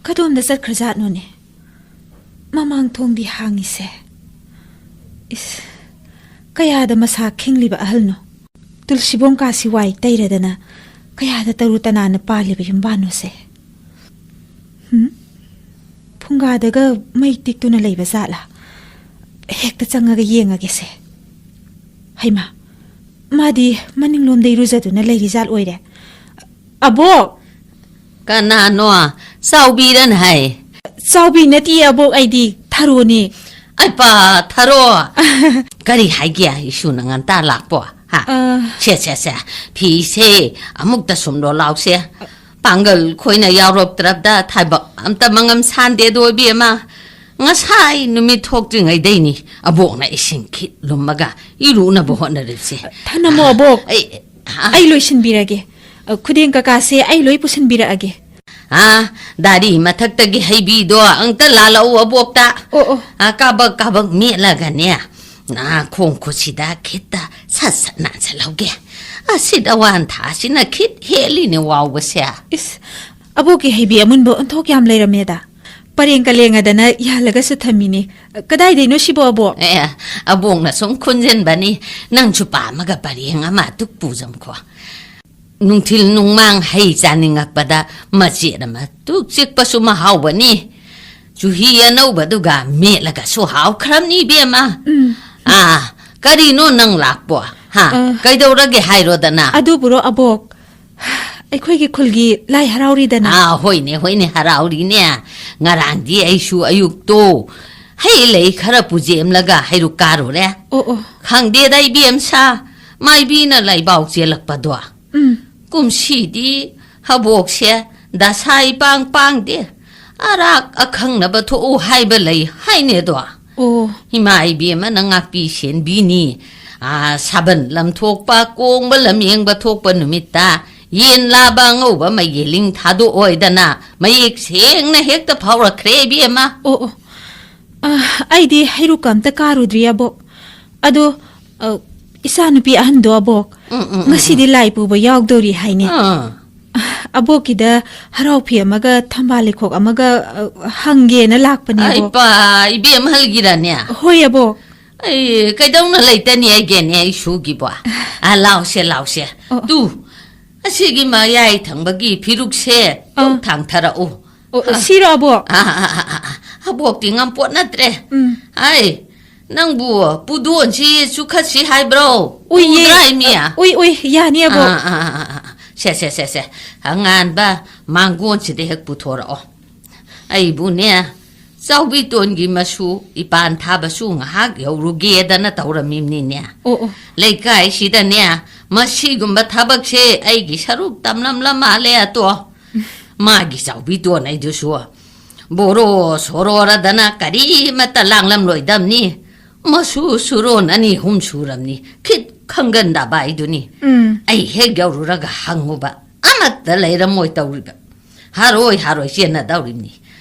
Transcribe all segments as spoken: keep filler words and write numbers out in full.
ꯀꯗꯣꯝꯗ ꯆꯠꯈ꯭ꯔꯖꯥꯠꯅꯣꯅꯦ? ꯃꯃꯥꯡ ꯊꯣꯡꯗꯤ ꯍꯥꯡꯉꯤꯁꯦ꯫ ꯏꯁ, ꯀꯌꯥꯗ ꯃꯁꯥ ꯈꯤꯡꯂꯤꯕ ꯑꯍꯜꯅꯣ? ꯇꯨꯜꯁꯤꯕꯣꯡ ꯀꯥꯁꯤ ꯋꯥꯏ ꯇꯩꯔꯗꯅ ꯀꯌꯥꯗ ꯇꯔꯨ ꯇꯅꯥꯟꯅ ꯄꯥꯜꯂꯤꯕ ꯌꯨꯝꯕꯥꯟꯅꯣꯁꯦ? ꯍꯨꯝ? ꯐꯨꯡꯒꯥꯗꯒ ꯃꯩ ꯇꯤꯛꯇꯨꯅ ꯂꯩꯕ ꯖꯥꯠꯂꯥ? ꯍꯦꯛꯇ ꯆꯪꯉꯒ ꯌꯦꯡꯉꯒꯦꯁꯦ꯫ ꯍꯩꯃꯥ, ꯃꯥꯗꯤ ꯃꯅꯤꯡꯂꯣꯝꯗ ꯏꯔꯨꯖꯗꯨꯅ ꯂꯩꯔꯤ ꯖꯥꯠ ꯑꯣꯏꯔꯦ꯫ ꯑꯕꯣꯛ! ꯀꯅꯥꯅꯣ? ꯆꯥꯎꯕꯤꯔꯅ ꯍꯥꯏ꯫ ꯆꯥꯎꯕꯤ ꯅꯠꯇꯤꯌꯦ ꯑꯕꯣꯛ, ꯑꯩꯗꯤ ꯊꯔꯣꯅꯦ꯫ ꯑꯩ ꯄꯥ, ꯊꯔꯣ꯫ ꯀꯔꯤ ꯍꯥꯏꯒꯦ, ꯏꯁꯨꯅ ꯉꯟꯇꯥ ꯂꯥꯛꯄꯣ? ꯍꯥ? ꯑ꯫ ꯁꯦ, ꯁꯦ, ꯁꯦ꯫ ꯐꯤꯁꯦ ꯑꯃꯨꯛꯇ ꯁꯨꯝꯂꯣ ꯂꯥꯎꯁꯦ꯫ ꯄꯥꯡꯒꯜ ꯈꯣꯏꯅ ꯌꯥꯎꯔꯛꯇ꯭ꯔꯕꯗ ꯊꯥꯏꯕꯛ ꯑꯝꯇ ꯃꯉꯝ ꯁꯥꯟꯗꯦꯗꯣ, ꯏꯕꯦꯝꯃ꯫ ꯉꯁꯥꯏ ꯅꯨꯃꯤꯠ ꯊꯣꯛꯇ꯭ꯔꯤꯉꯩꯗꯩꯅꯤ ꯑꯕꯣꯛꯅ ꯏꯁꯤꯡ ꯈꯤꯠ ꯂꯨꯝꯃꯒ ꯏꯔꯨꯅꯕ ꯍꯣꯠꯅꯔꯤꯕꯁꯦ꯫ ꯊꯅꯝꯃꯣ, ꯑꯕꯣꯛ꯫ ꯑꯩ, ꯍꯥ? ꯑꯩ ꯂꯣꯏꯁꯤꯟꯕꯤꯔꯒꯦ꯫ ꯑ, ꯈꯨꯗꯦꯡ ꯀꯀꯥꯁꯦ ꯑꯩ ꯂꯣꯏ ꯄꯨꯁꯤꯟꯕꯤꯔꯛꯑꯒꯦ꯫ ꯑꯥ, ꯗꯥꯔꯤ ꯃꯊꯛꯇꯒꯤ ꯍꯩꯕꯤꯗꯣ ꯑꯪꯇ ꯂꯥꯜꯂꯛꯎ ꯑꯕꯣꯛꯇ꯫ ꯑꯣ, ꯑꯣ꯫ ꯑꯥ, ꯀꯥꯕꯛ ꯀꯥꯕꯛ ꯃꯦꯠꯂꯒꯅꯦ, ꯑꯥ, ꯈꯣꯡ ꯈꯨꯠꯁꯤꯗ ꯈꯤꯠꯇ ꯁꯠ ꯁꯠ ꯅꯥꯟꯁꯤꯜꯍꯧꯒꯦ꯫ ꯑꯁꯤꯗ ꯋꯥꯟ ꯊꯥꯁꯤꯅ ꯈꯤꯠ ꯍꯦꯜꯂꯤꯅꯦ ꯋꯥꯎꯕꯁꯦ꯫ ꯏꯁ, ꯑꯕꯣꯛꯀꯤ ꯍꯩꯕꯤ ꯑꯃꯨꯟꯕ ꯑꯣꯟꯊꯣꯛ ꯌꯥꯝ ꯂꯩꯔꯝꯃꯦꯗ꯫ ꯄꯔꯦꯡ ꯀꯂꯦꯡꯉꯗꯅ ꯌꯥꯜꯂꯒꯁꯨ ꯊꯝꯃꯤꯅꯦ꯫ ꯀꯗꯥꯏꯗꯩꯅꯣ ꯁꯤꯕꯣ, ꯑꯕꯣꯛ? ꯑꯦ, ꯑꯕꯣꯛꯅ ꯁꯨꯝ ꯈꯨꯟꯖꯤꯟꯕꯅꯤ꯫ ꯅꯪꯁꯨ ꯄꯥꯝꯃꯒ ꯄꯔꯦꯡ ꯑꯃ ꯇꯨꯛ ꯄꯨꯖꯝꯈꯣ꯫ ꯅꯨꯡꯊꯤꯜ ꯅꯨꯡꯃꯥꯡ ꯍꯩ ꯆꯥꯅꯤꯡꯉꯛꯄꯗ ꯃꯆꯦꯠ ꯑꯃ ꯇꯨꯛ ꯆꯤꯛꯄꯁꯨ ꯃꯍꯥꯎꯕꯅꯤ꯫ ꯆꯨꯍꯤ ꯑꯅꯧꯕꯗꯨꯒ ꯃꯦꯠꯂꯒꯁꯨ ꯍꯥꯎꯈ꯭ꯔꯕꯅꯤ, ꯏꯕꯦꯝꯃ꯫ ꯎꯝ꯫ ꯑꯥ, ꯀꯔꯤꯅꯣ ꯅꯪ ꯂꯥꯛꯄꯣ? ꯍꯥ? ꯑ, ꯀꯩꯗꯧꯔꯒꯦ ꯍꯥꯏꯔꯣꯗꯅ? ꯑꯗꯨꯕꯨꯔꯣ, ꯑꯕꯣꯛ? ꯑꯩꯈꯣꯏꯒꯤ ꯈꯨꯜꯒꯤ ꯂꯥꯏ ꯍꯔꯥꯎꯔꯤꯗꯅ꯫ ꯑꯥ, ꯍꯣꯏꯅꯦ, ꯍꯣꯏꯅꯦ, ꯍꯔꯥꯎꯔꯤꯅꯦ꯫ ꯉꯔꯥꯡꯗꯤ ꯑꯩꯁꯨ ꯑꯌꯨꯛꯇꯣ ꯍꯩ ꯂꯩ ꯈꯔ ꯄꯨꯖꯦꯝꯂꯒ ꯍꯩꯔꯨꯛ ꯀꯥꯔꯨꯔꯦ꯫ ꯑꯣ, ꯑꯣ꯫ ꯈꯪꯗꯦꯗ, ꯏꯕꯦꯝꯁꯥ, ꯃꯥꯏꯕꯤꯅ ꯂꯥꯏꯕꯥꯎ ꯆꯦꯜꯂꯛꯄꯗꯣ꯫ ꯎꯝ꯫ ꯀꯨꯝꯁꯤꯗꯤ ꯍꯕꯣꯛꯁꯦ ꯗꯁꯥ ꯏꯄꯥꯡ ꯄꯥꯡꯗꯦ꯫ ꯑꯔꯥꯛ ꯑꯈꯪꯅꯕ ꯊꯣꯛꯎ ꯍꯥꯏꯕ ꯂꯩ ꯍꯥꯏꯅꯦꯗꯣ꯫ ꯑꯣ꯫ ꯏꯃꯥ ꯏꯕꯦꯝꯃꯅ ꯉꯥꯛꯄꯤ ꯁꯦꯟꯕꯤꯅꯤ꯫ ꯑꯥ, ꯁꯥꯕꯟ ꯂꯝꯊꯣꯛꯄ, ꯀꯣꯡꯕ ꯂꯝꯌꯦꯡꯕ ꯊꯣꯛꯄ ꯅꯨꯃꯤꯠꯇ ꯌꯦꯟ ꯂꯥꯕ ꯑꯉꯧꯕ ꯃꯌꯦꯂꯤꯡ ꯊꯥꯗꯣꯛꯑꯣꯏꯗꯅ ꯃꯌꯦꯛ ꯁꯦꯡꯅ ꯍꯦꯛꯇ ꯐꯥꯎꯔꯛꯈ꯭ꯔꯦ, ꯏꯕꯦꯝꯃ꯫ ꯑꯣ, ꯑꯣ꯫ ꯑ, ꯑꯩꯗꯤ ꯍꯩꯔꯨꯛꯀ ꯑꯝꯇ ꯀꯥꯔꯨꯗ꯭ꯔꯤ, ꯑꯕꯣꯛ꯫ ꯑꯗꯣ, ꯑ, ꯏꯆꯥꯅꯨꯄꯤ ꯑꯍꯟꯗꯣ, ꯑꯕꯣꯛ, ꯎꯝ, ꯎꯝ, ꯎꯝ, ꯉꯁꯤꯗꯤ ꯎꯝ꯫ ꯂꯥꯏ ꯄꯨꯕ ꯌꯥꯎꯗꯧꯔꯤ ꯍꯥꯏꯅꯦ꯫ ꯑꯥ꯫ ꯑ, ꯑꯕꯣꯛꯀꯤꯗ ꯍꯔꯥꯎ ꯐꯤ ꯑꯃꯒ ꯊꯝꯕꯥꯜ ꯂꯩꯈꯣꯛ ꯑꯃꯒ, ꯑ, ꯍꯪꯒꯦꯅ ꯂꯥꯛꯄꯅꯦ, ꯑꯩ ꯑꯕꯣꯛ꯫ ꯄꯥ, ꯏꯕꯦꯝ ꯑꯍꯜꯒꯤꯔꯅꯦ? ꯍꯣꯏ, ꯑꯕꯣꯛ꯫ ꯑꯩ ꯀꯩꯗꯧꯅ ꯂꯩꯇꯅꯤ ꯑꯩꯒꯦꯅꯦ ꯑꯩ ꯁꯨꯒꯤꯕꯣ? ꯑ, ꯂꯥꯎꯁꯦ, ꯂꯥꯎꯁꯦ꯫ ꯑꯣ꯫ ꯇꯨ, ꯑꯁꯤꯒꯤ ꯃꯌꯥꯏ ꯊꯪꯕꯒꯤ ꯐꯤꯔꯨꯛꯁꯦ ꯑꯥ꯫ ꯊꯥꯡꯊꯔꯛꯎ꯫ ꯑꯣ, ꯑꯣ, ꯁꯤꯔꯣ, ꯑꯕꯣꯛ? ꯑ, ꯑ, ꯑ, ꯑ, ꯑ, ꯑꯕꯣꯛꯇꯤ ꯉꯝꯄꯣꯠ ꯅꯠꯇ꯭ꯔꯦ꯫ ꯎꯝ꯫ ꯑꯩ, ꯅꯪꯕꯨ ꯄꯨꯗꯣꯟꯁꯤ ꯆꯨꯈꯠꯁꯤ ꯍꯥꯏꯕ꯭ꯔꯣ? ꯎꯏꯌꯦ꯫ ꯎꯗ꯭ꯔꯥ, ꯏꯃꯤ? ꯎꯏ, ꯎꯏ, ꯌꯥꯅꯤ, ꯑꯕꯣꯛ꯫ ꯑ, ꯑ, ꯑ, ꯑ, ꯑ, ꯁꯦ, ꯁꯦ, ꯁꯦ, ꯁꯦ꯫ ꯑꯉꯥꯟꯕ ꯃꯥꯡꯒꯣꯟꯁꯤꯗ ꯍꯦꯛ ꯄꯨꯊꯣꯔꯛꯑꯣ꯫ ꯑꯩꯕꯨꯅꯦ, ꯆꯥꯎꯕꯤꯇꯣꯟꯒꯤ ꯃꯁꯨ ꯏꯄꯥꯟ ꯊꯥꯕꯁꯨ ꯉꯥꯏꯍꯥꯛ ꯌꯧꯔꯨꯒꯦꯗꯅ ꯇꯧꯔꯝꯃꯤꯕꯅꯤꯅꯦ꯫ ꯑꯣ, ꯑꯣ꯫ ꯂꯩꯀꯥꯏꯁꯤꯗꯅꯦ, ꯃꯁꯤꯒꯨꯝꯕ ꯊꯕꯛꯁꯦ ꯑꯩꯒꯤ ꯁꯔꯨꯛ ꯇꯝꯂꯝꯂ ꯃꯥꯜꯂꯦ ꯑꯇꯣ꯫ ꯃꯥꯒꯤ ꯆꯥꯎꯕꯤꯇꯣꯟ ꯑꯩꯗꯨꯁꯨ ꯕꯣꯔꯣ ꯁꯣꯔꯣꯔꯗꯅ ꯀꯔꯤꯃꯠꯇ ꯂꯥꯡꯂꯝꯂꯣꯏꯗꯕꯅꯤ꯫ ꯃꯁꯨ ꯁꯨꯔꯣꯟ ꯑꯅꯤ ꯑꯍꯨꯝ ꯁꯨꯔꯝꯅꯤ꯫ ꯈꯤꯠ ꯈꯪꯒꯟꯗꯕ ꯑꯩꯗꯨꯅꯤ꯫ ꯎꯝ꯫ ꯑꯩ ꯍꯦꯛ ꯌꯧꯔꯨꯔꯒ ꯍꯪꯉꯨꯕ, ꯑꯃꯠꯇ ꯂꯩꯔꯝꯃꯣꯏ ꯇꯧꯔꯤꯕ꯫ ꯍꯥꯔꯣꯏ ꯍꯥꯔꯣꯏ ꯆꯦꯟꯅꯗꯧꯔꯤꯕꯅꯤ꯫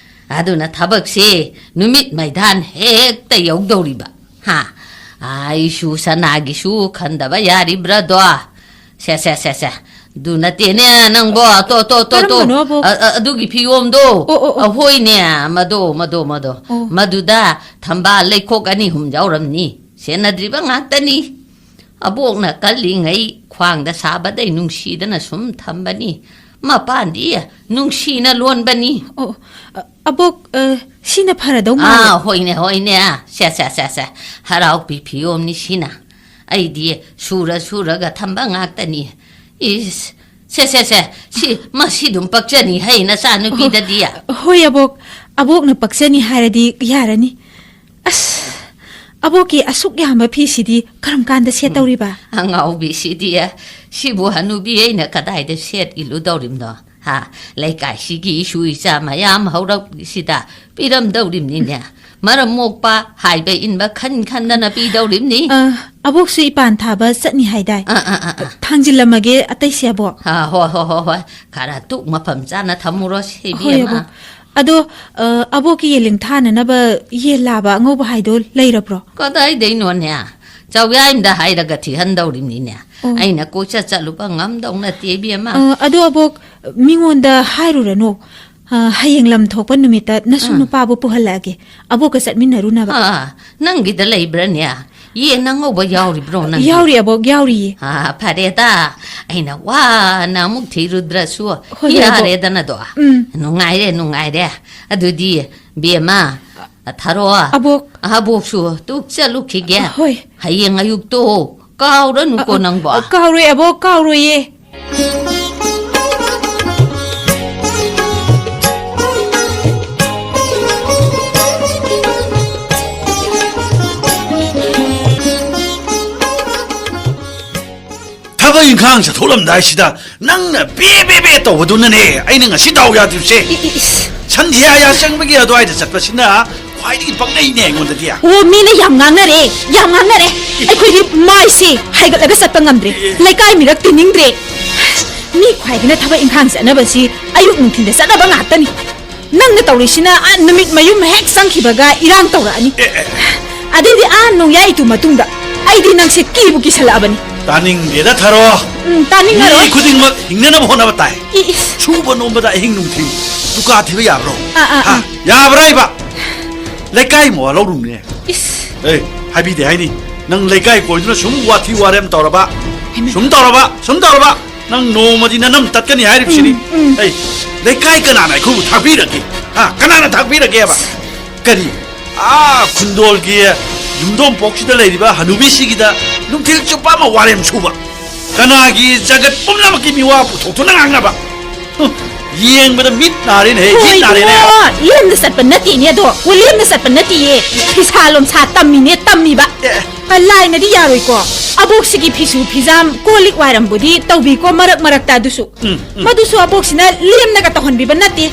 ꯑꯗꯨꯅ ꯊꯕꯛꯁꯦ ꯅꯨꯃꯤꯠ ꯃꯩꯗꯥꯟ ꯍꯦꯛꯇ ꯌꯧꯗꯧꯔꯤꯕ꯫ ꯍꯥ? ꯑꯩꯁꯨ ꯁꯅꯥꯒꯤꯁꯨ ꯈꯟꯗꯕ ꯌꯥꯔꯤꯕ꯭ꯔꯥꯗꯣ? ꯁꯦ, ꯁꯦ, ꯁꯦ, ꯁꯦ꯫ ꯑꯗꯨ ꯅꯠꯇꯦꯅꯦ ꯅꯪꯕꯣ꯫ ꯇꯣ, ꯇꯣ, ꯇꯣ, ꯇꯣ꯫ ꯀꯔꯝꯕꯅꯣ, ꯑꯕꯣꯛ? ꯑ, ꯑ, ꯑꯗꯨꯒꯤ ꯐꯤꯌꯣꯝꯗꯣ꯫ ꯑꯣ, ꯑꯣ, ꯑꯣ꯫ ꯑꯍꯣꯏꯅꯦ, ꯃꯗꯣ, ꯃꯗꯣ, ꯃꯗꯣ꯫ ꯑꯣ꯫ ꯃꯗꯨꯗ ꯊꯝꯕꯥꯜ ꯂꯩꯈꯣꯛ ꯑꯅꯤ ꯑꯍꯨꯝ ꯌꯥꯎꯔꯝꯅꯤ꯫ ꯁꯦꯟꯅꯗ꯭ꯔꯤꯕ ꯉꯥꯛꯇꯅꯤ꯫ ꯑꯕꯣꯛꯅ ꯀꯜꯂꯤꯉꯩ ꯈ꯭ꯋꯥꯡꯗ ꯁꯥꯕꯗꯩ ꯅꯨꯡꯁꯤꯗꯅ ꯁꯨꯝ ꯊꯝꯕꯅꯤ꯫ ꯃꯄꯥꯟꯗꯤ ꯅꯨꯡꯁꯤꯅ ꯂꯣꯟꯕꯅꯤ꯫ ꯑꯣ, ꯑ, ꯑꯕꯣꯛ, ꯑ, ꯁꯤꯅ ꯐꯔꯗꯧ ꯃꯥꯜꯂꯦ꯫ ꯑꯥ, ꯍꯣꯏꯅꯦ, ꯍꯣꯏꯅꯦ꯫ ꯁꯦ, ꯁꯦ, ꯁꯦ, ꯁꯦ꯫ ꯍꯔꯥꯎꯄꯤ ꯐꯤꯌꯣꯝꯅꯤ ꯁꯤꯅ꯫ ꯑꯩꯗꯤ ꯁꯨꯔ ꯁꯨꯔꯒ ꯊꯝꯕ ꯉꯥꯛꯇꯅꯤ꯫ ꯏꯁ, ꯁꯦ, ꯁꯦ, ꯁꯦ꯫ ꯁꯤ, ꯃꯁꯤ ꯑꯗꯨꯝ ꯄꯛꯆꯅꯤ ꯍꯩ ꯅꯆꯥꯅꯨꯄꯤꯗꯗꯤ꯫ ꯑꯣ, ꯍꯣꯏ, ꯑꯕꯣꯛ꯫ ꯑꯕꯣꯛꯅ ꯄꯛꯆꯅꯤ ꯍꯥꯏꯔꯗꯤ ꯌꯥꯔꯅꯤ꯫ ꯑꯁ, ꯑꯕꯣꯛꯀꯤ ꯑꯁꯨꯛ ꯌꯥꯝꯕ ꯐꯤꯁꯤꯗꯤ ꯀꯔꯝ ꯀꯥꯟꯗ ꯁꯦꯠꯇꯧꯔꯤꯕ? ꯎꯝ, ꯑꯉꯥꯎꯕꯤꯁꯤꯗꯤ, ꯁꯤꯕꯨ ꯍꯅꯨꯕꯤ ꯑꯩꯅ ꯀꯗꯥꯏꯗ ꯁꯦꯠ ꯏꯜꯂꯨꯗꯧꯔꯤꯕꯅꯣ? ꯍꯥ? ꯂꯩꯀꯥꯏꯁꯤꯒꯤ ꯏꯁꯨ ꯏꯆꯥ ꯃꯌꯥꯝ ꯍꯧꯔꯛꯁꯤꯗ ꯄꯤꯔꯝꯗꯧꯔꯤꯕꯅꯤꯅꯦ꯫ ꯃꯔꯝ ꯃꯣꯛꯄ ꯍꯥꯏꯕ ꯏꯟꯕ ꯈꯟ ꯈꯟꯗꯅ ꯄꯤꯗꯧꯔꯤꯕꯅꯤ꯫ ꯑ, ꯑꯕꯣꯛꯁꯨ ꯏꯄꯥꯟ ꯊꯥꯕ ꯆꯠꯅꯤ ꯍꯥꯏꯗꯥꯏ? ꯑ, ꯑ, ꯑ, ꯑ꯫ ꯊꯥꯡꯖꯤꯜꯂꯝꯃꯒꯦ ꯑꯇꯩꯁꯦ, ꯑꯕꯣꯛ꯫ ꯑ, ꯍꯣꯏ, ꯍꯣꯏ, ꯍꯣꯏ, ꯍꯣꯏ꯫ ꯈꯔ ꯇꯨꯛ ꯃꯐꯝ ꯆꯥꯅ ꯊꯝꯃꯨꯔꯣ, ꯍꯣꯏ, ꯏꯕꯦꯝꯃ꯫ ꯑꯕꯣꯛ꯫ ꯑꯗꯣ, ꯑ, ꯑꯕꯣꯛꯀꯤ ꯌꯦꯂꯤꯡ ꯊꯥꯅꯅꯕ ꯌꯦꯟ ꯂꯥꯕ ꯑꯉꯧꯕ ꯍꯥꯏꯗꯣ ꯂꯩꯔꯕ꯭ꯔꯣ? ꯀꯗꯥꯏꯗꯩꯅꯣꯅꯦ? ꯆꯧꯌꯥꯏꯝꯗ ꯍꯥꯏꯔꯒ ꯊꯤꯍꯟꯗꯧꯔꯤꯕꯅꯤꯅꯦ꯫ ꯑꯣ꯫ ꯑꯩꯅ ꯀꯣꯏꯆꯠ ꯆꯠꯂꯨꯕ ꯉꯝꯗꯧ ꯅꯠꯇꯦ, ꯏꯕꯦꯝꯃ꯫ ꯑ, ꯑꯗꯣ, ꯑꯕꯣꯛ, ꯃꯤꯉꯣꯟꯗ ꯍꯥꯏꯔꯨꯔꯅꯨ꯫ ꯑ, ꯍꯌꯦꯡ ꯂꯝ ꯊꯣꯛꯄ ꯅꯨꯃꯤꯠꯇ ꯅꯁꯨ ꯑꯥ꯫ ꯅꯨꯄꯥꯕꯨ ꯄꯨꯍꯜꯂꯛꯑꯒꯦ꯫ ꯑꯕꯣꯛꯀ ꯆꯠꯃꯤꯟꯅꯔꯨꯅꯕ꯫ ꯑꯥ, ꯅꯪꯒꯤꯗ ꯂꯩꯕ꯭ꯔꯥꯅꯦ? ꯌꯦꯟ ꯑꯉꯧꯕ ꯌꯥꯎꯔꯤꯕ꯭ꯔꯣ ꯅꯪꯒꯤ? ꯌꯥꯎꯔꯤ, ꯑꯕꯣꯛ, ꯌꯥꯎꯔꯤꯌꯦ꯫ ꯑꯥ, ꯐꯔꯦꯗ꯫ ꯑꯩꯅ ꯋꯥꯅ ꯑꯃꯨꯛ ꯊꯤꯔꯨꯗ꯭ꯔꯁꯨ ꯍꯣꯏ, ꯍꯣꯏ, ꯑꯕꯣꯛ꯫ ꯌꯥꯔꯦꯗꯅꯗꯣ꯫ ꯎꯝ꯫ ꯅꯨꯡꯉꯥꯏꯔꯦ, ꯅꯨꯡꯉꯥꯏꯔꯦ꯫ ꯑꯗꯨꯗꯤ, ꯕꯦꯝꯃ, ꯊꯥꯔꯣ꯫ ꯑꯕꯣꯛ꯫ ꯑꯕꯣꯛꯁꯨ ꯇꯨ ꯆꯠꯂꯨꯈꯤꯒꯦ꯫ ꯍꯣꯏ꯫ ꯍꯌꯦꯡ ꯑꯌꯨꯛꯇꯣ ꯀꯥꯎꯔꯅꯨꯀꯣ ꯑ, ꯑ, ꯅꯪꯕꯣ꯫ ꯀꯥꯎꯔꯣꯏ, ꯑꯕꯣꯛ, ꯀꯥꯎꯔꯣꯏꯌꯦ꯫ ꯊꯕꯛ ꯏꯪꯈꯥꯡ ꯆꯠꯊꯣꯛꯂꯝꯗꯥꯏꯁꯤꯗ ꯅꯪꯅ ꯕꯦ ꯕꯦ ꯕꯦ ꯇꯧꯕꯗꯨꯅꯅꯦ ꯑꯩꯅ ꯉꯁꯤ ꯗꯥꯎ ꯌꯥꯗ꯭ꯔꯤꯕꯁꯦ꯫ ꯏ, ꯏ, ꯏꯁ꯫ ꯁꯟꯙ꯭ꯌꯥ ꯌꯥ ꯆꯪꯕꯒꯤ ꯑꯗꯨꯋꯥꯏꯗ ꯆꯠꯄꯁꯤꯅ ꯈ꯭ꯋꯥꯏꯗꯒꯤ ꯄꯪꯅꯩꯅꯦ ꯑꯩꯉꯣꯟꯗꯗꯤ꯫ ꯑꯣ, ꯃꯤꯅ ꯌꯥꯝ ꯉꯥꯡꯅꯔꯦ, ꯌꯥꯝ ꯉꯥꯡꯅꯔꯦ꯫ ꯑꯩꯈꯣꯏꯗꯤ ꯃꯥꯏꯁꯦ ꯍꯥꯏꯒꯠꯂꯒ ꯆꯠꯄ ꯉꯝꯗ꯭ꯔꯦ꯫ ꯑꯦ꯫ ꯂꯩꯀꯥꯏ ꯃꯤꯔꯛ ꯇꯤꯟꯅꯤꯡꯗ꯭ꯔꯦ꯫ ꯃꯤ ꯈ꯭ꯋꯥꯏꯗꯅ ꯊꯕꯛ ꯏꯪꯈꯥꯡ ꯆꯠꯅꯕꯁꯤ ꯑꯌꯨꯛ ꯅꯨꯡꯊꯤꯟꯗ ꯆꯠꯅꯕ ꯉꯥꯛꯇꯅꯤ꯫ ꯅꯪꯅ ꯇꯧꯔꯤꯁꯤꯅ, ꯑꯥ, ꯅꯨꯃꯤꯠ ꯃꯌꯨꯝ ꯍꯦꯛ ꯆꯪꯈꯤꯕꯒ ꯏꯔꯥꯡ ꯇꯧꯔꯛꯑꯅꯤ꯫ ꯑꯦ, ꯑꯦ, ꯑꯦ꯫ ꯑꯗꯩꯗꯤ, ꯑꯥ, ꯅꯣꯡꯌꯥꯏ ꯏꯇꯨ ꯃꯇꯨꯡꯗ ꯑꯩꯗꯤ ꯅꯪꯁꯦ ꯀꯤꯕꯨ ꯀꯤꯁꯜꯂꯛꯑꯕꯅꯤ꯫ ꯇꯥꯅꯤꯡꯗꯦꯗ, ꯊꯔꯣ꯫ ꯎꯝ, ꯇꯥꯅꯤꯡꯉꯔꯣꯏ꯫ ꯃꯤ ꯈꯨꯗꯤꯡꯃꯛ ꯍꯤꯡꯅꯅꯕ ꯍꯣꯠꯅꯕ ꯇꯥꯏ꯫ ꯏ, ꯏꯁ꯫ ꯁꯨꯕ ꯅꯣꯝꯕꯗ ꯑꯍꯤꯡ ꯅꯨꯡꯊꯤꯜ ꯗꯨꯀꯥ ꯊꯤꯕ ꯌꯥꯕ꯭ꯔꯣ? ꯑꯥ, ꯑꯥ, ꯍꯥ? ꯑꯥ꯫ ꯌꯥꯕ꯭ꯔꯥ ꯏꯕ? ꯂꯩꯀꯥꯏ ꯃꯋꯥ ꯂꯧꯔꯨꯅꯦ꯫ ꯏꯁ꯫ ꯑꯦ, ꯍꯥꯏꯕꯤꯗꯦ ꯍꯥꯏꯅꯤ꯫ ꯅꯪ ꯂꯩꯀꯥꯏ ꯀꯣꯏꯗꯨꯅ ꯁꯨꯝ ꯋꯥꯊꯤ ꯋꯥꯔꯦꯝ ꯇꯧꯔꯕ, ꯍꯩꯃꯥ꯫ ꯁꯨꯝ ꯇꯧꯔꯕ, ꯁꯨꯝ ꯇꯧꯔꯕ, ꯅꯪ ꯅꯣꯡꯃꯗꯤ ꯅꯅꯝ ꯇꯠꯀꯅꯤ ꯍꯥꯏꯔꯤꯕꯁꯤꯅꯤ꯫ ꯎꯝ, ꯎꯝ꯫ ꯑꯩ, ꯂꯩꯀꯥꯏ ꯀꯅꯥꯅ ꯑꯩꯈꯣꯏꯕꯨ ꯊꯥꯛꯄꯤꯔꯒꯦ? ꯍꯥ? ꯀꯅꯥꯅ ꯊꯥꯛꯄꯤꯔꯒꯦꯕ? ꯀꯔꯤ? ꯑꯥ, ꯈꯨꯟꯗꯣꯜꯒꯤ ꯌꯨꯝꯗꯣꯡꯄꯣꯛꯁꯤꯗ ꯂꯩꯔꯤꯕ ꯍꯅꯨꯕꯤꯁꯤꯒꯤꯗ ꯅꯨꯡꯊꯤꯜ ꯆꯨꯞꯄ ꯑꯃ ꯋꯥꯔꯦꯝ ꯁꯨꯕ? ꯀꯅꯥꯒꯤ ꯖꯒꯠ ꯄꯨꯝꯅꯃꯛꯀꯤ ꯃꯤꯋꯥ ꯄꯨꯊꯣꯛꯇꯨꯅ ꯉꯥꯡꯅꯕ? ꯍꯨꯝ, ꯌꯦꯡꯕꯗ ꯃꯤꯠ ꯅꯥꯔꯦꯅꯦꯍꯦ, ꯃꯤꯠ ꯅꯥꯔꯦꯅꯦ꯫ ꯍꯣꯏ, ꯏꯕꯨꯡꯉꯣ, ꯂꯦꯝꯅ ꯆꯠꯄ ꯅꯠꯇꯦꯅꯦ ꯑꯗꯣ꯫ ꯑꯣ, ꯂꯦꯝꯅ ꯆꯠꯄ ꯅꯠꯇꯦꯌꯦ꯫ ꯐꯤꯁꯥ ꯂꯣꯟꯁꯥ ꯇꯝꯃꯤꯅꯦ, ꯇꯝꯃꯤꯕ꯫ ꯑꯦ꯫ ꯑ, ꯂꯥꯏꯅꯗꯤ ꯌꯥꯔꯣꯏꯀꯣ꯫ ꯑꯕꯣꯛꯁꯤꯒꯤ ꯐꯤꯁꯨ ꯐꯤꯖꯥꯝ, ꯀꯣꯜ ꯂꯤꯛ ꯋꯥꯏꯔꯝꯕꯨꯗꯤ ꯇꯧꯕꯤꯀꯣ ꯃꯔꯛ ꯃꯔꯛꯇ ꯑꯗꯨꯁꯨ꯫ ꯎꯝ, ꯎꯝ꯫ ꯃꯗꯨꯁꯨ ꯑꯕꯣꯛꯁꯤꯅ ꯂꯦꯝꯅꯒ ꯇꯧꯍꯟꯕꯤꯕ ꯅꯠꯇꯦ꯫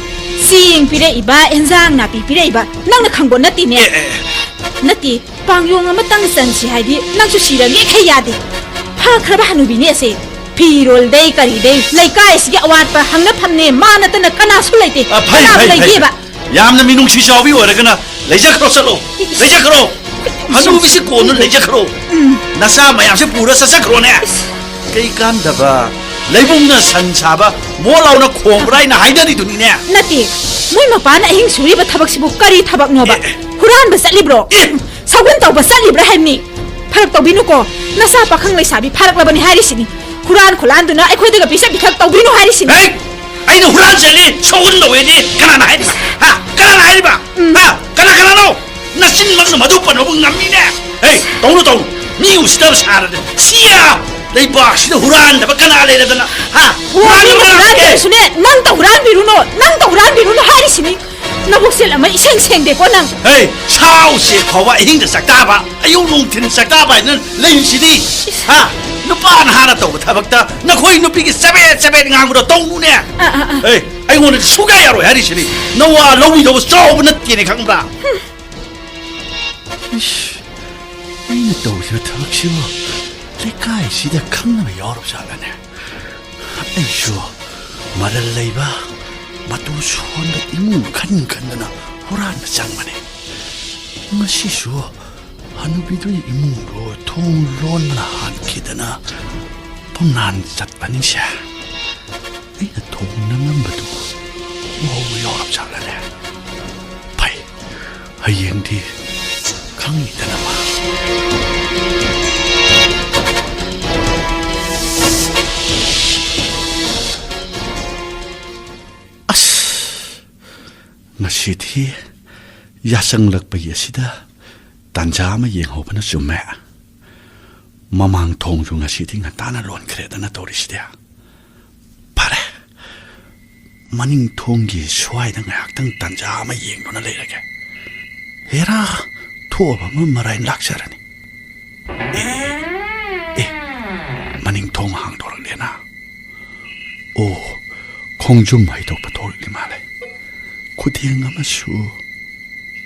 ꯆꯦꯡ ꯄꯤꯔꯛꯏꯕ, ꯑꯦꯟꯖꯥꯡ ꯅꯥꯄꯤ ꯄꯤꯔꯛꯏꯕ, ꯅꯪꯅ ꯈꯪꯕꯣ ꯅꯠꯇꯦꯅꯦ꯫ ꯑꯦ, ꯑꯦ, ꯑꯦ꯫ ꯅꯠꯇꯦ, ꯄꯥꯡꯌꯣꯡ ꯑꯃꯇꯪ ꯆꯟꯁꯤ ꯍꯥꯏꯗꯤ ꯅꯪꯁꯨ ꯁꯤꯔꯒꯦ ꯈꯩ ꯌꯥꯗꯦ꯫ ꯐꯈ꯭ꯔꯕ ꯍꯅꯨꯕꯤꯅꯦ ꯑꯁꯦ꯫ ꯐꯤꯔꯣꯜꯗꯩ ꯀꯔꯤꯗꯩ ꯂꯩꯀꯥꯏꯁꯤꯒꯤ ꯑꯋꯥꯠꯄ ꯍꯪꯅꯐꯝꯅꯦ ꯃꯥ ꯅꯠꯇꯅ ꯀꯅꯥꯁꯨ ꯂꯩꯇꯦ꯫ ꯑ, ꯐꯩ, ꯀꯅꯥꯁꯨ ꯐꯩ, ꯐꯩ, ꯂꯩꯇꯦꯕ꯫ ꯐꯩ꯫ ꯌꯥꯝꯅ ꯃꯤꯅꯨꯡꯁꯤ ꯆꯥꯎꯕꯤ ꯑꯣꯏꯔꯒꯅ ꯂꯩꯖꯈ꯭ꯔꯣ, ꯆꯠꯂꯣ꯫ ꯏꯁ꯫ ꯂꯩꯖꯈ꯭ꯔꯣ꯫ ꯏꯁ꯫ ꯍꯅꯨꯕꯤꯁꯤ ꯀꯣꯟꯅ ꯂꯩꯖꯈ꯭ꯔꯣ꯫ ꯎꯝ꯫ ꯅꯆꯥ ꯃꯌꯥꯝꯁꯦ ꯄꯨꯔ ꯆꯠꯆꯈ꯭ꯔꯣꯅꯦ꯫ ꯏꯁ꯫ ꯀꯩ ꯀꯥꯟꯗꯕ꯫ ꯂꯩꯕꯨꯡꯅ ꯁꯟ ꯁꯥꯕ, ꯃꯣ ꯂꯥꯎꯅ ꯈꯣꯡꯕ꯭ꯔꯥ ꯍꯥꯏꯅ ꯍꯥꯏꯅꯔꯤꯗꯨꯅꯤꯅꯦ꯫ ꯅꯠꯇꯦ, ꯃꯣꯏ ꯃꯄꯥꯅ ꯑꯍꯤꯡ ꯁꯨꯔꯤꯕ ꯊꯕꯛꯁꯤꯕꯨ ꯀꯔꯤ ꯊꯕꯛꯅꯣꯕ? ꯑꯦ, ꯑꯦ꯫ ꯍꯨꯔꯥꯟꯕ ꯆꯠꯂꯤꯕ꯭ꯔꯣ? ꯑꯦ꯫ ꯁꯒꯨꯟ ꯇꯧꯕ ꯆꯠꯂꯤꯕ꯭ꯔꯥ ꯍꯥꯏꯕꯅꯤ? ꯐꯔꯛ ꯇꯧꯕꯤꯅꯨꯀꯣ, ꯅꯆꯥ ꯄꯥꯈꯪ ꯂꯩꯁꯥꯕꯤ ꯐꯥꯔꯛꯂꯕꯅꯤ ꯍꯥꯏꯔꯤꯁꯤꯅꯤ꯫ ꯍꯨꯔꯥꯟ ꯈꯨꯠꯂꯥꯟꯗꯨꯅ ꯑꯩꯈꯣꯏꯗꯒ ꯄꯤꯆꯠ ꯄꯤꯊꯛ ꯇꯧꯕꯤꯅꯨ ꯍꯥꯏꯔꯤꯁꯤꯅꯤ꯫ ꯍꯦ! ꯑꯩꯅ ꯍꯨꯔꯥꯟ ꯆꯠꯂꯤ, ꯁꯒꯨꯟ ꯇꯧꯋꯦꯗꯤ ꯀꯅꯥꯅ ꯍꯥꯏꯔꯤꯕ? ꯍꯥ? ꯀꯅꯥꯅ ꯍꯥꯏꯔꯤꯕ? ꯎꯝ꯫ ꯍꯥ? ꯀꯅꯥ ꯀꯅꯥꯅꯣ? ꯅꯆꯤꯟꯃꯛꯅ ꯃꯗꯨ ꯄꯟꯕꯕꯨ ꯉꯝꯃꯤꯅꯦ꯫ ꯍꯦ, ꯇꯧꯅꯨ, ꯇꯧꯅꯨ꯫ ꯃꯤ ꯎꯁꯤꯠꯇꯕ ꯁꯥꯔꯗꯅ꯫ ꯁꯤꯌꯥ! ꯂꯩꯕꯥꯛꯁꯤꯗ ꯍꯨꯔꯥꯟꯗꯕ ꯀꯅꯥ ꯂꯩꯔꯗꯅ? ꯍꯥ? ꯍꯨꯔꯥꯟꯕ ꯃꯤꯅ ꯀꯅꯥ ꯂꯩꯒꯦ? ꯍꯨꯔꯥꯟꯕꯤꯔꯁꯨꯅꯦ, ꯅꯪꯇ ꯍꯨꯔꯥꯟꯕꯤꯔꯨꯅꯣ, ꯅꯪꯇ ꯍꯨꯔꯥꯟꯕꯤꯔꯨꯅꯣ ꯍꯥꯏꯔꯤꯁꯤꯅꯤ꯫ ꯅꯕꯨꯛꯆꯦꯜ ꯑꯃ ꯏꯁꯦꯡ ꯁꯦꯡꯗꯦꯀꯣ ꯅꯪ꯫ ꯍꯦ, ꯁꯥ ꯎꯆꯦꯛ ꯐꯥꯎꯕ ꯑꯍꯤꯡꯗ ꯆꯥꯛꯇꯥꯕ, ꯑꯌꯨꯛ ꯅꯨꯡꯊꯤꯟ ꯆꯥꯛꯇꯥꯕ ꯍꯥꯏꯗꯅ ꯂꯩꯔꯤꯁꯤꯗꯤ꯫ ꯍꯥ? ꯅꯨꯄꯥ ꯅꯍꯥꯅ ꯇꯧꯕ ꯊꯕꯛꯇ ꯅꯈꯣꯏ ꯅꯨꯄꯤꯒꯤ ꯆꯕꯦꯠ ꯆꯕꯦꯠ ꯉꯥꯡꯕꯗꯣ ꯇꯧꯅꯨꯅꯦ꯫ ꯑꯥ, ꯑꯥ, ꯑꯥ꯫ ꯍꯦ, ꯑꯩꯉꯣꯟꯗꯗꯤ ꯁꯨꯛꯌꯥ ꯌꯥꯔꯣꯏ ꯍꯥꯏꯔꯤꯁꯤꯅꯤ꯫ ꯅꯋꯥ ꯂꯧꯕꯤꯗꯧꯕ ꯆꯥꯎꯕ ꯅꯠꯇꯦꯅꯦ, ꯈꯪꯕ꯭ꯔꯥ? ꯏꯁ, ꯑꯩꯅ ꯇꯧꯔꯤꯕ ꯊꯕꯛꯁꯤꯕꯨ ꯂꯩꯀꯥꯏꯁꯤꯗ ꯈꯪꯅꯕ ꯌꯥꯎꯔꯕ ꯖꯥꯠꯂꯅꯦ? ꯑꯩꯁꯨ ꯃꯔꯜ ꯂꯩꯕ, ꯃꯇꯨ ꯁꯣꯟꯕ ꯏꯃꯨꯡ ꯈꯟ ꯈꯟꯗꯅ ꯍꯨꯔꯥꯟꯕ ꯆꯪꯕꯅꯤ꯫ ꯉꯁꯤꯁꯨ ꯍꯅꯨꯕꯤꯗꯨꯒꯤ ꯏꯃꯨꯡꯗꯣ ꯊꯣꯡ ꯂꯣꯟꯕꯅ ꯍꯥꯟꯈꯤꯗꯅ ꯄꯨꯡꯅꯥꯟ ꯆꯠꯄꯅꯤꯁꯦ꯫ ꯑꯩꯅ ꯊꯣꯡ ꯅꯝꯂꯝꯕꯗꯨ ꯎꯍꯧꯕ ꯌꯥꯎꯔꯕꯖꯥꯠꯂꯅꯦ? ꯐꯩ, ꯍꯌꯦꯡꯗꯤ ꯈꯪꯉꯤꯗꯅ ꯃꯥ꯫ ꯑꯁ, ꯉꯁꯤꯗꯤ ꯌꯥꯆꯪꯂꯛꯄꯒꯤ ꯑꯁꯤꯗ ꯇꯥꯟꯖꯥ ꯑꯃ ꯌꯦꯡꯍꯧꯕꯅ ꯆꯨꯝꯃꯦ꯫ ꯃꯃꯥꯡ ꯊꯣꯡꯁꯨ ꯉꯁꯤꯗꯤ ꯉꯟꯇꯥꯅ ꯂꯣꯟꯈ꯭ꯔꯦꯗꯅ ꯇꯧꯔꯤꯁꯤꯗꯤ꯫ ꯐꯔꯦ, ꯃꯅꯤꯡ ꯊꯣꯡꯒꯤ ꯁ꯭ꯋꯥꯏꯗ ꯉꯥꯏꯍꯥꯛꯇꯪ ꯇꯥꯟꯖꯥ ꯑꯃ ꯌꯦꯡꯗꯨꯅ ꯂꯩꯔꯒꯦ꯫ ꯍꯦꯔꯥ, ꯊꯣꯛꯑꯕ ꯑꯃ ꯃꯔꯥꯏꯅ ꯂꯥꯛꯆꯔꯅꯤ꯫ ꯑꯦ, ꯑꯦ, ꯑꯦ, ꯃꯅꯤꯡ ꯊꯣꯡ ꯍꯥꯡꯗꯣꯔꯛꯂꯦꯅ꯫ ꯑꯣ, ꯈꯣꯡꯖꯨꯝ ꯍꯩꯗꯣꯛꯄ ꯊꯣꯛꯂꯛꯂꯤ ꯃꯥꯜꯂꯦ꯫ ꯈꯨꯗꯦꯡ ꯑꯃꯁꯨ꯫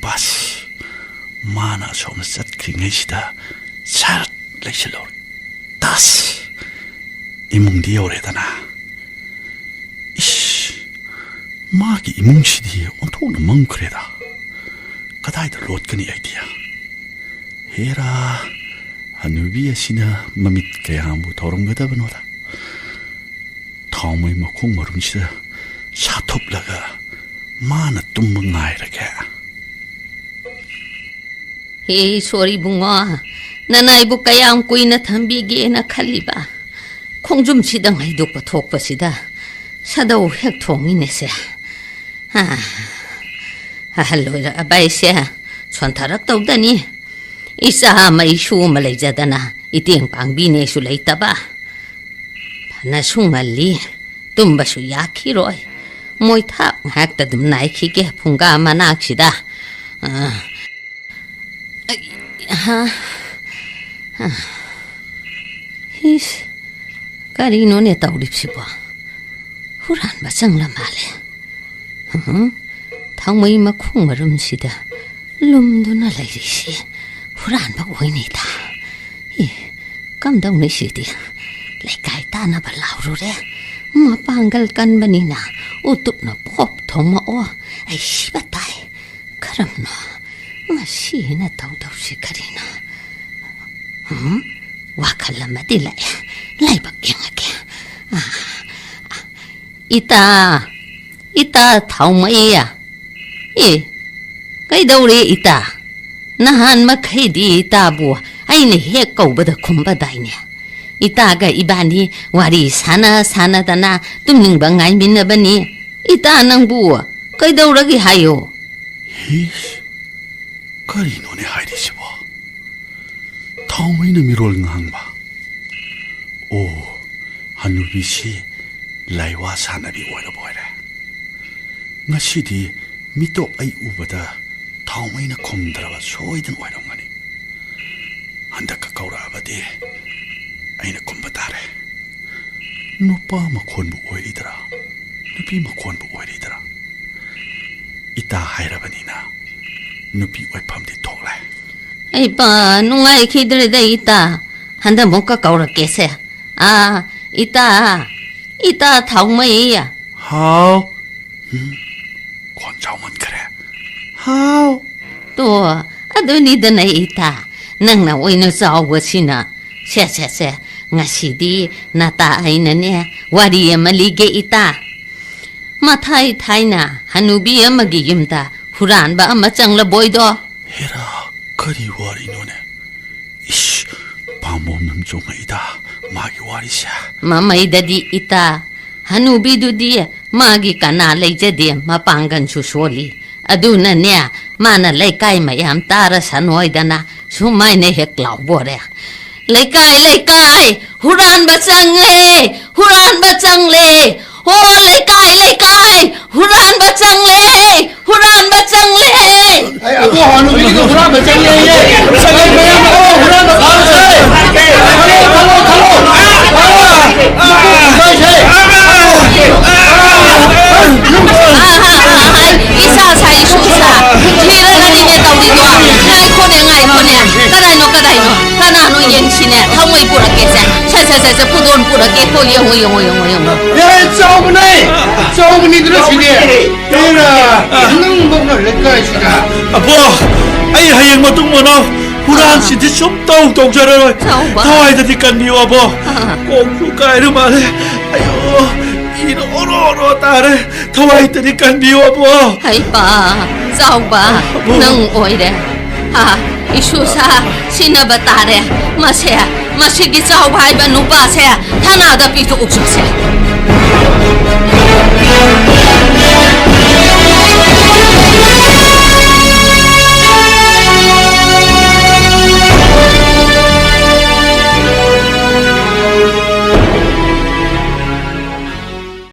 ꯕꯁ, ꯃꯥꯅ ꯑꯁꯣꯝꯗ ꯆꯠꯈ꯭ꯔꯤꯉꯩꯁꯤꯗ ꯁꯠ ꯂꯩꯁꯤꯜꯍꯧꯔꯦ꯫ ꯇꯁ! ꯏꯃꯨꯡꯗꯤ ꯌꯧꯔꯦꯗꯅ꯫ ꯏꯁ! ꯃꯥꯒꯤ ꯏꯃꯨꯡꯁꯤꯗꯤ ꯑꯣꯟꯊꯣꯛꯅ ꯃꯝꯈ꯭ꯔꯦꯗ꯫ ꯀꯗꯥꯏꯗ ꯂꯣꯠꯀꯅꯤ ꯑꯩꯗꯤ? ꯍꯦꯔꯥ! ꯍꯅꯨꯕꯤ ꯑꯁꯤꯅ ꯃꯃꯤꯠ ꯀꯌꯥꯝꯕꯨ ꯊꯧꯔꯝꯒꯗꯕꯅꯣꯗ꯫ ꯊꯥꯎꯃꯩ ꯃꯈꯣꯡ ꯃꯔꯨꯝꯁꯤꯗ ꯁꯥꯊꯨꯞꯂꯒ ꯃꯥꯅ ꯇꯨꯝꯕ ꯉꯥꯏꯔꯒꯦ꯫ ꯍꯦ ꯏꯁꯣꯔ ꯏꯕꯨꯡꯉꯣ, ꯅꯅꯥꯏꯕꯨ ꯀꯌꯥꯝ ꯀꯨꯏꯅ ꯊꯝꯕꯤꯒꯦꯅ ꯈꯜꯂꯤꯕ? ꯈꯣꯡꯖꯨꯝꯁꯤꯗ ꯉꯩꯗꯣꯛꯄ ꯊꯣꯛꯄꯁꯤꯗ ꯁꯥꯗꯧ ꯍꯦꯛ ꯊꯣꯡꯉꯤꯅꯦꯁꯦ꯫ ꯑꯥ, ꯑꯍꯜ ꯑꯣꯏꯔꯛꯑꯕ ꯑꯩꯁꯦ ꯁꯣꯟꯊꯔꯛꯇꯧꯗꯅꯤ꯫ ꯏꯆꯥ ꯑꯃ ꯏꯁꯨ ꯑꯃ ꯂꯩꯖꯗꯅ ꯏꯇꯦꯡ ꯄꯥꯡꯕꯤꯅꯦꯁꯨ ꯂꯩꯇꯕ꯫ ꯐꯅꯁꯨ ꯉꯜꯂꯤ, ꯇꯨꯝꯕꯁꯨ ꯌꯥꯈꯤꯔꯣꯏ꯫ ꯃꯣꯏ ꯊꯥꯞ ꯉꯥꯏꯍꯥꯛꯇ ꯑꯗꯨꯝ ꯅꯥꯏꯈꯤꯒꯦ ꯐꯨꯡꯒꯥ ꯃꯅꯥꯛꯁꯤꯗ꯫ ꯑꯥ, ꯑꯩ, ꯍꯥ? ꯍꯥ? ꯏꯁ, ꯀꯔꯤꯅꯣꯅꯦ ꯇꯧꯔꯤꯕꯁꯤꯕꯣ? ꯍꯨꯔꯥꯟꯕ ꯆꯪꯂ ꯃꯥꯜꯂꯦ꯫ ꯍꯝ? ꯊꯥꯎꯃꯩ ꯃꯈꯣꯡ ꯃꯔꯨꯝꯁꯤꯗ ꯂꯨꯝꯗꯨꯅ ꯂꯩꯔꯤꯁꯤ ꯍꯨꯔꯥꯟꯕ ꯑꯣꯏꯅꯤꯗ꯫ ꯑꯦ, ꯀꯝꯗꯧꯅꯤ ꯁꯤꯗꯤ? ꯂꯩꯀꯥꯏ ꯇꯥꯅꯕ ꯂꯥꯎꯔꯨꯔꯦ꯫ ꯃꯄꯥꯡꯒꯜ ꯀꯟꯕꯅꯤꯅ ꯎꯇꯨꯞꯅ ꯄꯣꯞ ꯊꯣꯝꯃꯛꯑꯣ꯫ ꯑꯩ ꯁꯤꯕ ꯇꯥꯏ꯫ ꯀꯔꯝꯅꯣ ꯉꯁꯤꯅ ꯇꯧꯗꯧꯁꯤ ꯀꯔꯤꯅꯣ? ꯍꯝ? ꯋꯥꯈꯜ ꯑꯃꯗꯤ ꯂꯥꯛꯑꯦ꯫ ꯂꯥꯏꯕꯛ ꯌꯦꯡꯉꯒꯦ꯫ ꯑꯥ, ꯏꯇꯥ, ꯏꯇꯥ ꯊꯥꯎꯃꯩ꯫ ꯑꯦ, ꯀꯩꯗꯧꯔꯦ ꯏꯇꯥ? ꯅꯍꯥꯟ ꯃꯈꯩꯗꯤ ꯏꯇꯥꯕꯨ ꯑꯩꯅ ꯍꯦꯛ ꯀꯧꯕꯗ ꯈꯨꯝꯕꯗꯥꯏꯅꯦ꯫ ꯏꯇꯥꯒ ꯏꯕꯥꯅꯤ ꯋꯥꯔꯤ ꯁꯥꯟꯅ ꯁꯥꯟꯅꯗꯅ ꯇꯨꯝꯅꯤꯡꯕ ꯉꯥꯏꯃꯤꯟꯅꯕꯅꯤ꯫ ꯏꯇꯥ ꯅꯪꯕꯨ ꯀꯩꯗꯧꯔꯒꯦ ꯍꯥꯏꯌꯣ? ꯏꯁ, ꯀꯔꯤꯅꯣꯅꯦ ꯍꯥꯏꯔꯤꯁꯤꯕꯣ? ꯊꯥꯎꯃꯩꯅ ꯃꯤꯔꯣꯜ ꯉꯥꯡꯕ꯫ ꯑꯣ, ꯍꯅꯨꯕꯤꯁꯤ ꯂꯥꯏꯋꯥ ꯁꯥꯟꯅꯕꯤ ꯑꯣꯏꯔꯕ ꯑꯣꯏꯔꯦ꯫ ꯉꯁꯤꯗꯤ ꯃꯤꯇꯣꯞ ꯑꯩ ꯎꯕꯗ ꯊꯥꯎꯃꯩꯅ ꯈꯨꯝꯗ꯭ꯔꯕ ꯁꯣꯏꯗꯅ ꯑꯣꯏꯔꯝꯒꯅꯤ꯫ ꯍꯟꯗꯛꯀ ꯀꯧꯔꯛꯑꯕꯗꯤ ꯑꯩꯅ ꯈꯨꯝꯕ ꯇꯥꯔꯦ꯫ ꯅꯨꯄꯥ ꯃꯈꯣꯟꯕꯨ ꯑꯣꯏꯔꯤꯗ꯭ꯔꯥ, ꯅꯨꯄꯤ ꯃꯈꯣꯟꯕꯨ ꯑꯣꯏꯔꯤꯗ꯭ꯔꯥ? ꯏꯇꯥ ꯍꯥꯏꯔꯕꯅꯤꯅ ꯅꯨꯄꯤ ꯑꯣꯏꯐꯝꯗꯤ ꯊꯣꯛꯂꯦ꯫ ꯑꯩ ꯄꯥ ꯅꯨꯡꯉꯥꯏꯈꯤꯗ꯭ꯔꯦꯗ ꯏꯇꯥ꯫ ꯍꯟꯗꯛꯃꯨꯛꯀ ꯀꯧꯔꯛꯀꯦꯁꯦ꯫ ꯑꯥ, ꯏꯇꯥ, ꯏꯇꯥ ꯊꯥꯎꯃꯩ꯫ ꯍꯥꯎ꯫ ꯎꯝ, ꯈꯣꯟ ꯆꯥꯎꯃꯟꯈꯔꯦ꯫ ꯍꯥꯎ꯫ ꯇꯣ, ꯑꯗꯨꯅꯤꯗꯅ ꯏꯇꯥ, ꯅꯪꯅ ꯑꯣꯏꯅ ꯆꯥꯎꯕꯁꯤꯅ꯫ ꯁꯦ, ꯁꯦ, ꯁꯦ, ꯉꯁꯤꯗꯤ ꯅꯇꯥ ꯑꯩꯅꯅꯦ ꯋꯥꯔꯤ ꯑꯃ ꯂꯤꯒꯦ ꯏꯇꯥ꯫ ꯃꯊꯥꯏ ꯊꯥꯏꯅ ꯍꯅꯨꯕꯤ ꯑꯃꯒꯤ ꯌꯨꯝꯗ ꯍꯨꯔꯥꯟꯕ ꯑꯃ ꯆꯪꯂꯕꯣꯏꯗꯣ꯫ ꯍꯦꯔꯥ, ꯀꯔꯤ ꯋꯥꯔꯤꯅꯣꯅꯦ? ꯏꯁ, ꯄꯥꯝꯕꯣꯝ ꯅꯝ ꯆꯣꯡꯉꯛꯏꯗ ꯃꯥꯒꯤ ꯋꯥꯔꯤꯁꯦ꯫ ꯃꯃꯩꯗꯗꯤ ꯏꯇꯥ, ꯍꯅꯨꯕꯤꯗꯨꯗꯤ ꯃꯥꯒꯤ ꯀꯅꯥ ꯂꯩꯖꯗꯦ, ꯃꯄꯥꯡꯒꯜꯁꯨ ꯁꯣꯜꯂꯤ꯫ ꯑꯗꯨꯅꯅꯦ, ꯃꯥꯅ ꯂꯩꯀꯥꯏ ꯃꯌꯥꯝ ꯇꯥꯔꯁꯅꯣꯏꯗꯅ ꯁꯨꯃꯥꯏꯅ ꯍꯦꯛ ꯂꯥꯎꯕꯣꯔꯦ, "ꯂꯩꯀꯥꯏ, ꯂꯩꯀꯥꯏ, ꯍꯨꯔꯥꯟꯕ ꯆꯪꯂꯦ, ꯍꯨꯔꯥꯟꯕ ꯆꯪꯂꯦ! ꯍꯣ, ꯂꯩꯀꯥꯏ, ꯂꯩꯀꯥꯏ, ꯍꯨꯔꯥꯟꯕ ꯆꯪꯂꯦ, ꯍꯨꯔꯥꯟꯕ ꯆꯪꯂꯦ!" ꯑꯩ ꯑꯕꯣꯛ ꯍꯅꯨꯕꯤꯒꯤꯗꯣ ꯍꯨꯔꯥꯟꯕ ꯆꯪꯂꯦꯌꯦ꯫ ꯁꯥꯒꯩ ꯃꯌꯥꯝ ꯑꯃ ꯍꯨꯔꯥꯟꯕ ꯐꯥꯔꯁꯦ꯫ ꯊꯜꯂꯣ, ꯊꯜꯂꯣ, ꯊꯜꯂꯣ꯫ ꯏꯁꯥ ꯁꯥꯏ, ꯏꯁꯨ ꯁꯥ꯫ ꯊꯤꯔꯒꯅꯤꯅꯦ ꯇꯧꯔꯤꯗꯣ꯫ ꯉꯥꯏꯈꯣꯅꯦ, ꯉꯥꯏꯈꯣꯅꯦ꯫ ꯀꯗꯥꯏꯅꯣ, ꯀꯗꯥꯏꯅꯣ? ꯀꯅꯥꯅꯣ ꯌꯦꯡꯁꯤꯅꯦ? ꯊꯃꯣꯏ ꯄꯨꯔꯛꯀꯦꯁꯦ꯫ ꯁꯦ, ꯁꯦ, ꯁꯦ, ꯁꯦ, ꯄꯨꯗꯣꯟ ꯄꯨꯔꯛꯀꯦꯀꯣ꯫ ꯌꯦꯡꯉꯣ, ꯌꯦꯡꯉꯣ, ꯌꯦꯡꯉꯣ, ꯌꯦꯡꯉꯣ꯫ ꯑꯦ, ꯆꯥꯎꯕꯅꯦ! ꯆꯥꯎꯕꯅꯤꯗꯨꯅ ꯁꯤꯗꯤ꯫ ꯏꯔꯥ, ꯅꯪꯕꯧꯅ ꯂꯩꯀꯥꯏꯁꯤꯗ꯫ ꯑꯕꯣ, ꯑꯩ ꯍꯌꯦꯡ ꯃꯇꯨꯡ ꯃꯅꯥꯎ ꯍꯨꯔꯥꯟꯁꯤꯗꯤ ꯁꯨꯝ ꯇꯧ ꯇꯧꯖꯔꯔꯣꯏ꯫ ꯆꯥꯎꯕ꯫ ꯊꯋꯥꯏꯗꯗꯤ ꯀꯟꯕꯤꯌꯨ, ꯑꯕꯣ꯫ ꯑꯥ꯫ ꯀꯣꯛꯁꯨ ꯀꯥꯏꯔ ꯃꯥꯜꯂꯦ꯫ ꯑꯌꯣ, ꯏ ꯔꯣ ꯔꯣ ꯔꯣ ꯇꯥꯔꯦ꯫ ꯊꯋꯥꯏꯗꯗꯤ ꯀꯟꯕꯤꯌꯨ, ꯑꯕꯣ꯫ ꯍꯩꯄꯥ, ꯆꯥꯎꯕ, ꯑꯕꯣ꯫ ꯅꯪ ꯑꯣꯏꯔꯦ꯫ ꯍꯥ, ꯏꯁꯨ ꯁꯥ ꯁꯤꯟꯅꯕ ꯇꯥꯔꯦ꯫ ꯃꯁꯦ, ꯃꯁꯤꯒꯤ ꯆꯥꯎꯕ ꯍꯥꯏꯕ ꯅꯨꯄꯥꯁꯦ ꯊꯅꯥꯗ ꯄꯤꯊꯣꯛꯎꯁꯤꯁꯦ꯫